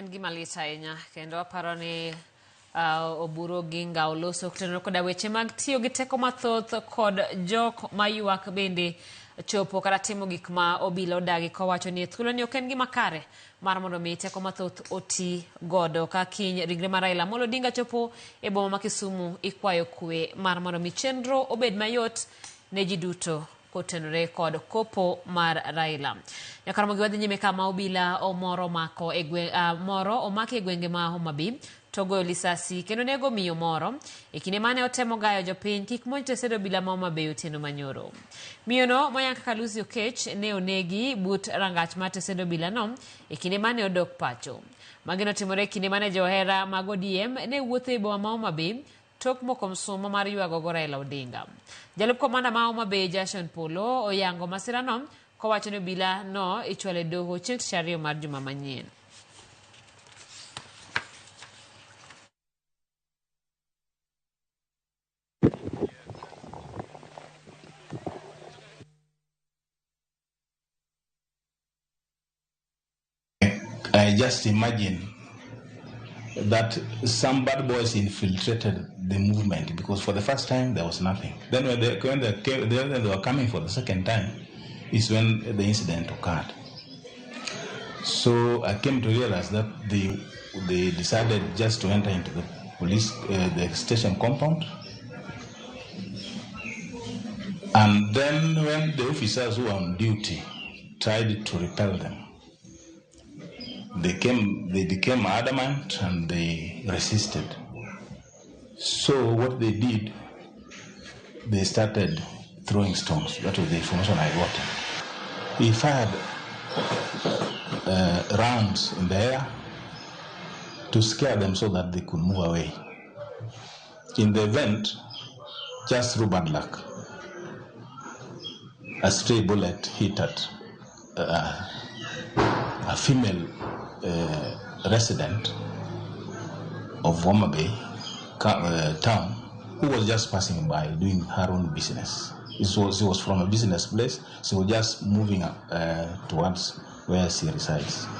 En gima lit ahinya kendo aparo ni Oburu Oginga oloso kotenore koda weche mag tiyo gi teko mathoth kod jok maywak bende chopo kata timo gik ma obila odagi kowacho ni e thuoloni ok en gima kare mar mondo mi teko mathoth oti godo. Ka kiny ringre mar Raila Amolo Odinga chopo e boma ma Kisumu ikwayo kwe mar mondo mi chenro obed mayot ne ji duto kotenore kod kopo mar Raila. Nyakaramogi wadhi nyime kama obila omoro mako e gwe, moro omaki e gwenge ma Homa Bay to goyo lisasi kendo nego miyo moro e kinde mane otemo gayo jopiny kik monj tesend obila ma Homa Bay otieno manyoro. Miyono moyang kaka Lucy Okech ne onegi but rangach mar tesend obila no e kinde mane odok pacho. Magi notimore e kinde mane johera mag ODM ne wuotho e boma ma Homa Bay tok moko msuma mar ywago go Raila Odinga. Jalup komanda ma Homa Bay Jason Polo oyango masirano kowacho ni obila no ichwalo e doho chieng' tich ariyo mar juma manyien. I just imagine that some bad boys infiltrated the movement because for the first time there was nothing. Then when they were coming for the second time is when the incident occurred. So I came to realize that they decided just to enter into the police, the station compound. And then when the officers who were on duty tried to repel them, they became adamant and they resisted. So what they did, they started throwing stones. That was the information I got. He fired rounds in the air to scare them so that they could move away. In the event, just through bad luck, a stray bullet hit at a female resident of Homa Bay town who was just passing by doing her own business. She was from a business place. She was just moving towards where she resides.